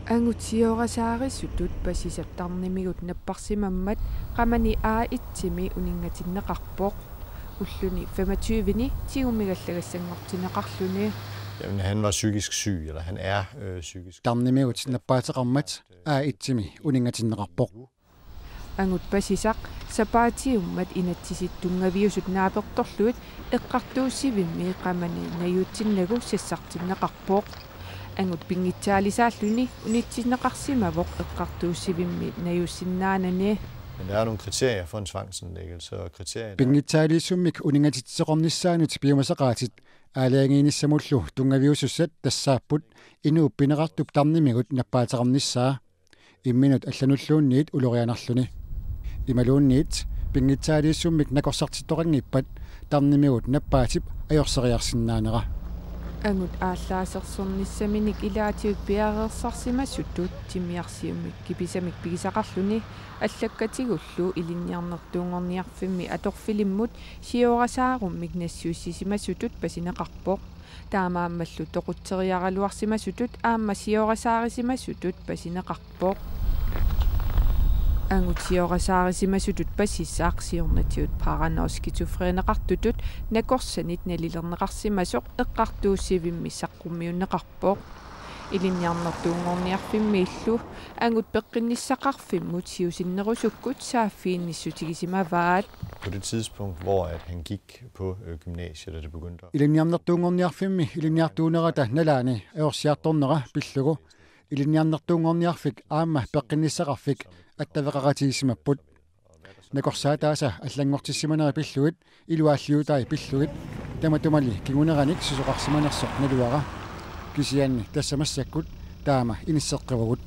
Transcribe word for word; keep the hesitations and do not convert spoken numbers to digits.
Angut siorasaarisutut pasisap tarnimigut napparsimammat qamani A et-imi uninngatinneqarpoq. Ulluni femogtyve-ni tigumigallagassanngortinneqarluni. Jamen, han var psykisk syg, eller han er øh, psykisk. Tarnimigut nappaateqarmat A et-imi uninngatinneqarpoq. Angut pasisaq sapaatiummat inatsisit tunngaviusut naapertorlugit eqqartuussivimmi qamani najuutsinnagu sassartinneqarpoq. Angut pinngitsaalisaalluni unitsinneqarsimavoq eqqartuussivimmi najuussinnaanani. Men der er nogle kriterier for en tvangsindlæggelse, og kriterierne er Pinngitsaaliissummik uninngatitseqornissaanut piumasaqaatit aalajangiinissamullu tunngaviusussat tassaapput inuup pineqartup tarnimigut nappaateqarnissaa. Imminut allanulluunniit ulorianarluni. Imaluunniit pinngitsaaliissummik nakorsartittoqanngippat tarnimigut nappaatip ajorseriarsinnaanera. Angut aallaasersornissaminik ilaatigut piareersarsimasutut timmiarsiummik kipisamik pigisaqarluni allakkatigullu Ilinniarnertuunngorniarfimmi atorfilimmut siorasaarummik nassiussisimasutut pasineqarpoq. Taamaammallu toqutseriaraluarsimasutut aamma siorasaarisimasutut pasineqarpoq. Angut siorasaarisimasutut pasisaq siornatigut paranoid skizofreneqartutut nakorsanit nalilerneqarsimasoq eqqartuussivimmi saqqummiunneqarpoq. Ilinniarnertuunngorniarfimmiillu angut peqqinnissaqarfimmut siusinnerusukkut saaffiginnissutigisimavaat. På det tidspunkt, hvor at han gik på øh, gymnasiet, da det begyndte. Ilinniarnertuunngorniarfimmi ilinniartuunerata nalaani ajorsiartornera pillugu ilinniarnertuunngorniarfik aamma peqqinnissaqarfik attaveqaqatigiissimapput. Nakorsaataasa allanngortissimaneri pillugit iluaalliutai pillugit tamatumali kinguneranik susoqarsimanersoq naluara. Kisianni tassa massakkut taama inisseqqivagut.